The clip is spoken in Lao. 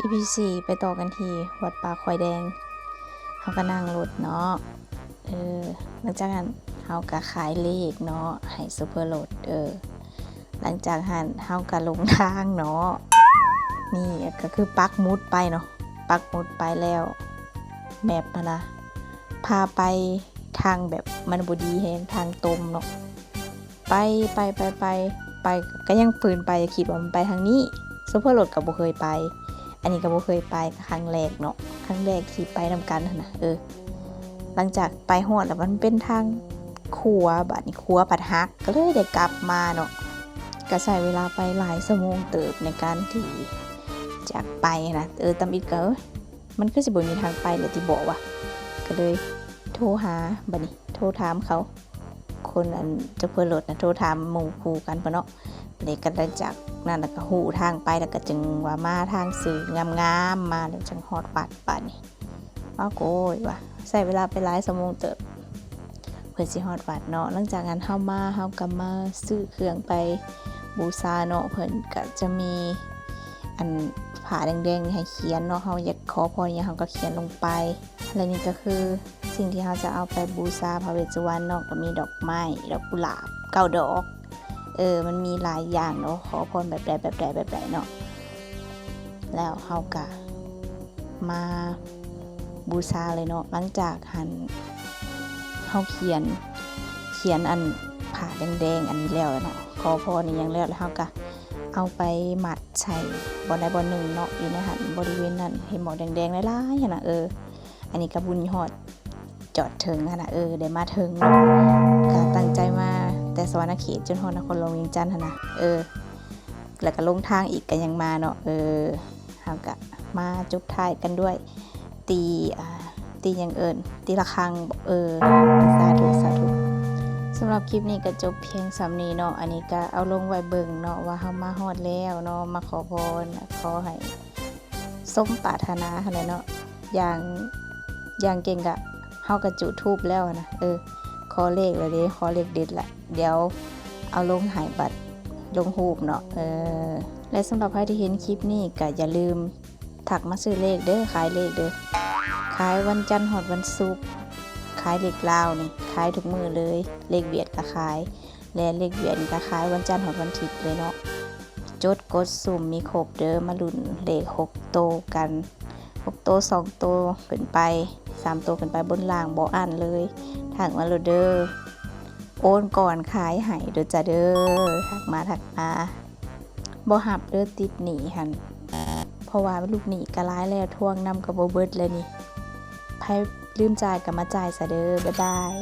ອີພີສີ່ ໄປຕໍ່ກັນທີ່ວັດປ່າຄວາຍແດງ. ເຮົາກໍນັ່ງລົດເນາະ ເອີ ຫຼັງຈາກນັ້ນເຮົາກໍຂາຍເລກເນາະ ໃຫ້ໂຊເຟີລົດ ເອີ ຫຼັງຈາກຫັ້ນເຮົາກໍລົງທາງເນາະ ນີ້ກໍຄືປັກໝຸດໄປເນາະ ປັກໝຸດໄປແລ້ວ ແມັບຫັ້ນນະ ພາໄປທາງແບບມັນບໍ່ດີແຮງ ທາງຕົມເນາະ ໄປ ໄປ ໄປ ໄປ ໄປ ກໍຍັງຝືນໄປ ຄິດວ່າມັນໄປທາງນີ້ ໂຊເຟີລົດກໍບໍ່ເຄີຍໄປ ອັນນີ້ກໍບໍ່ເຄີຍໄປ ກໍຄັ້ງແລກເນາະ ຄັ້ງແລກທີ່ໄປນຳກັນຫັ້ນນະ ເອີ ຫຼັງຈາກໄປຮອດແລ້ວມັນເປັນທາງຂົວ ບາດນີ້ຂົວພັດຫັກ ກໍເລີຍໄດ້ກັບມາເນາະ ກໍໃຊ້ເວລາໄປຫຼາຍຊົ່ວໂມງເຕີບໃນການທີ່ຈາກໄປນະ ເອີ ຕຳອິດກໍ ເອີ ມັນຄືຊິບໍ່ມີທາງໄປແຫຼະຕິ ບໍ່ວະ ກໍເລີຍໂທຫາ ບາດນີ້ໂທຖາມເຂົາ ຄົນອັນໂຊເຟີລົດນະ ໂທຖາມໝູ່ຄູ່ກັນພຸ້ນເນາະ ແລ້ວກໍຫຼັງຈາກນັ້ນແລ້ວກໍຮູ້ທາງໄປ ແລ້ວກໍຈຶ່ງວ່າມາທາງຊື່ງາມໆ ມາແລ້ວຈຶ່ງຮອດວັດບາດນີ້ ອ້າວໂກຍວ່າ ໃຊ້ເວລາໄປຫຼາຍຊົ່ວໂມງເຕີບ ເພື່ອຊິຮອດວັດເນາະ ຫຼັງຈາກນັ້ນເຮົາມາ ເຮົາກໍມາຊື້ເຄື່ອງໄປບູຊາເນາະ ເພິ່ນກໍຈະມີອັນຜ້າແດງໆນີ້ໃຫ້ຂຽນເນາະ ເຮົາຢາກຂໍພອນຫຍັງເຮົາກໍຂຽນລົງໄປ ແລະນີ້ກໍຄືສິ່ງທີ່ເຮົາຈະເອົາໄປບູຊາພະເວດສຸວັນເນາະ ກໍມີດອກໄມ້ ດອກກຸຫຼາບເກົ້າດອກ ເອີ ມັນມີຫຼາຍຢ່າງເນາະ ຂໍພອນແບບໃດ ແບບໃດ ແບບໃດເນາະ ແລ້ວເຮົາກະມາບູຊາເລີຍເນາະ ຫຼັງຈາກຫັ້ນເຮົາຂຽນ ຂຽນອັນຜ້າແດງໆອັນນີ້ແລ້ວເນາະ ຂໍພອນອີ່ຫຍັງແລ້ວ ແລ້ວເຮົາກະເອົາໄປມັດໃສ່ບ່ອນໃດບ່ອນໜຶ່ງເນາະ ຢູ່ໃນຫັ້ນ ບໍລິເວນນັ້ນ ເຫັນບໍ່ ແດງໆຫຼາຍໆຫັ້ນນະ ເອີ ອັນນີ້ກະບຸນຮອດ ຈອດເຖິງຫັ້ນນະ ເອີ ໄດ້ມາເຖິງ ກະຕັ້ງໃຈມາແຕ່ສະຫວັນນະເຂດຈົນຮອດນະຄອນຫຼວງວຽງຈັນຫັ້ນນະ ເອີ ແລ້ວກະລົງທາງອີກກະຍັງມາເນາະ ເອີ ເຮົາກະມາຈົບທ້າຍກັນດ້ວຍຕີ ອ່າ ຕີຫຍັງເອີ້ນ ຕີລະຄັງ ເອີ ສາທຸ ສາທຸ ສຳລັບຄລິບນີ້ກະຈົບພຽງສ່ຳນີ້ເນາະ ອັນນີ້ກະເອົາລົງໄວ້ເບິ່ງເນາະ ວ່າເຮົາມາຮອດແລ້ວເນາະ ມາຂໍພອນ ຂໍໃຫ້ ສົມປາດຖະໜາຫັ້ນແຫຼະເນາະ ຢ່າງ ຢ່າງເກັ່ງກະ ເຮົາກະຈຸທູບແລ້ວຫັ້ນນະ ເອີ ຂໍເລກແລ້ວເດ້ ຂໍເລກເດັດລະ ດຽວເອົາລົງໃຫ້ບັດລົງຮູບເນາະ ເອີ ແລະສຳລັບໃຜທີ່ເຫັນຄລິບນີ້ກະຢ່າລືມທັກມາຊື້ເລກເດີ ຂາຍເລກເດີ ຂາຍວັນຈັນຮອດວັນສຸກ ຂາຍເລກລາວນີ້ ຂາຍທຸກມື້ເລີຍ ເລກຫວຽດກະຂາຍ ແລະເລກຫວຽດນີ້ກະຂາຍວັນຈັນຮອດວັນທິດເລີຍເນາະ ຈົດກົດສຸ່ມມີຄົບເດີ ມາລຸ້ນເລກຫົກໂຕກັນ ຫົກໂຕ ສອງໂຕຂຶ້ນໄປ ສາມໂຕຂຶ້ນໄປ ບົນລ່າງບໍ່ອັ້ນເລີຍ ທັກມາໂລດເດີ ໂອນກ່ອນຂາຍໃຫ້ເດີຈ້າເດີ ທັກມາ ທັກມາ ບໍ່ຮັບເດີ ຕິດໜີ້ຫັ້ນ ເພາະວ່າລູກໜີ້ກະຫຼາຍແລ້ວ ທວງນຳກະບໍ່ເບິດແລ້ວນີ້ ໃຜລືມຈ່າຍກະມາຈ່າຍຊະເດີ ບາຍບາຍ.